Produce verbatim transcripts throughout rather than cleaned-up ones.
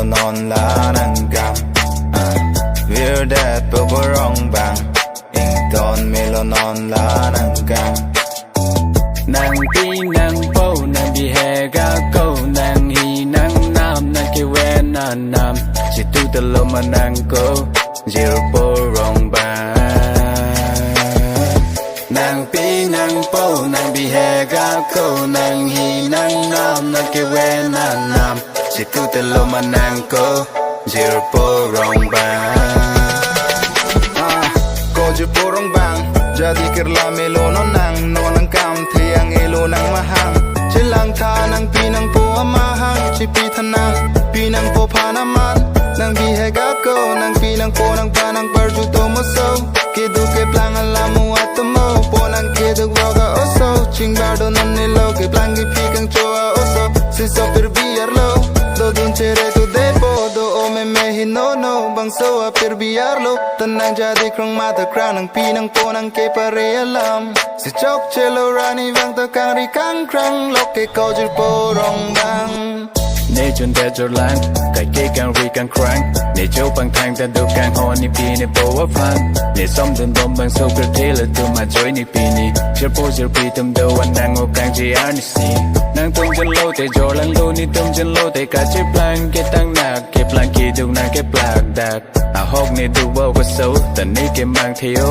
Non la nangkam, ah, virdetpo korong bang, ington melo non la nangkam. Nangpi nangpo, nang bihek ako, nanghi nangnam, nangkewen anam, situ telo manang ko, jirpo rong bang. Nangpi nangpo, nang bihek ako, nanghi nangnam, nangkewen anam, situ telo manang ko, jirpo rong bang. Ah, ko jirpo rong bang, jadi kirla melo non nang, non nangkam thiang elo nang mahang. Chelang tha nangpi nangpo amahang, chipi tha nangpi nangpo aphan aman. Nang bihek ako, nangpi nangpo nangba nangbarju tomoso. Keduk keplang alam atomo, po nang keduk roga oso. Chingbar do non nelo keplang kephi kangcho a-oso. Siso pirbi arlo, dodun chere tu depo, do o meme hinono, bangso apirbi arlo. Tenang jadi krong mata krang nangpi nangpo nangkepare alam. Si chokchelo rani vang ta kangri kangkrang, lok ke ko jirpo rong bang. Ne chundet jorlang, kaike kangri kangkrang. Ne jo pangthang ta do kanghon nepi nepo aphan. Ne somdun bom bangso kerthe latum ajoine pini. Jirpo jirpi atum do-an nang-o kangji arnisi. Nangtum junlote jorlang do, netum junlote kacheplang ketang nak, keplang keduk nangkeplak dak. Ahok ne duk bau kaso, ta ne kemang theo.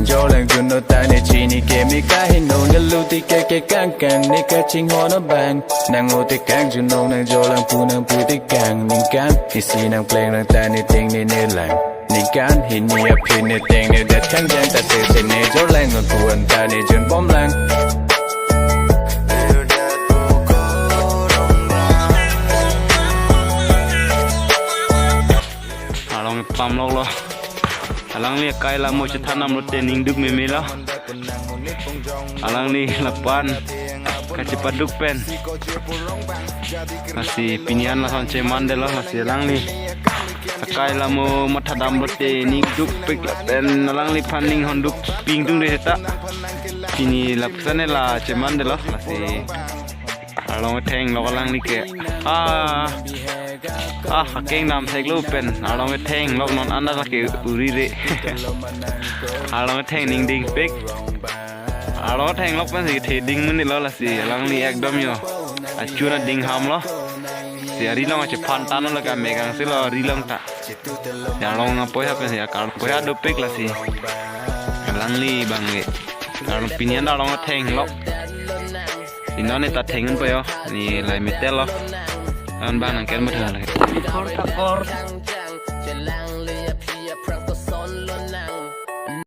Jorlang junlo ta ne chini keme kaheno, ne luti ke kekangkang, ne kachinghon abang. Nang-o tekang junong nang jorlang pu nangpu tekang ningkan. Isi nangpleng nang ta ne tengne nelang. Ningkan hini aphi ne tengne det kangjang ta sese ne jorlang non pu-an ta ne junbomlang. Arlong pamloklo. Alangli akai lamo chethan damlote ningduk memelo. Alangli lapu-an kachepaduk pen. Lasi pini an lason chemandetlo, lasi alangli akai lamo matha damlote ningdukpik lapen alangliphan ninghonduk pingdungde seta. Pini lapuson la chemandetlo, lasi arlong theklok alangli ke. Ah, ah, akeng dam theklo pen arlong theklok, non anda lake uri re. Arlong thek ningdingpik. Arlong theklok pensi theding menitlo, lasi alangli ekdom yo achun ading hamlo. Si ari along achephan tanlo, lake megang silo ari along ta. Si arlong apoi ha pensi akar poi ha dopik, lasi alangli bang le. Arlong pini an arlong theklok. Si non ne ta thek-un po yo. Ne lahai metel lo. An bang nangken mutha lake. Kor ta kor.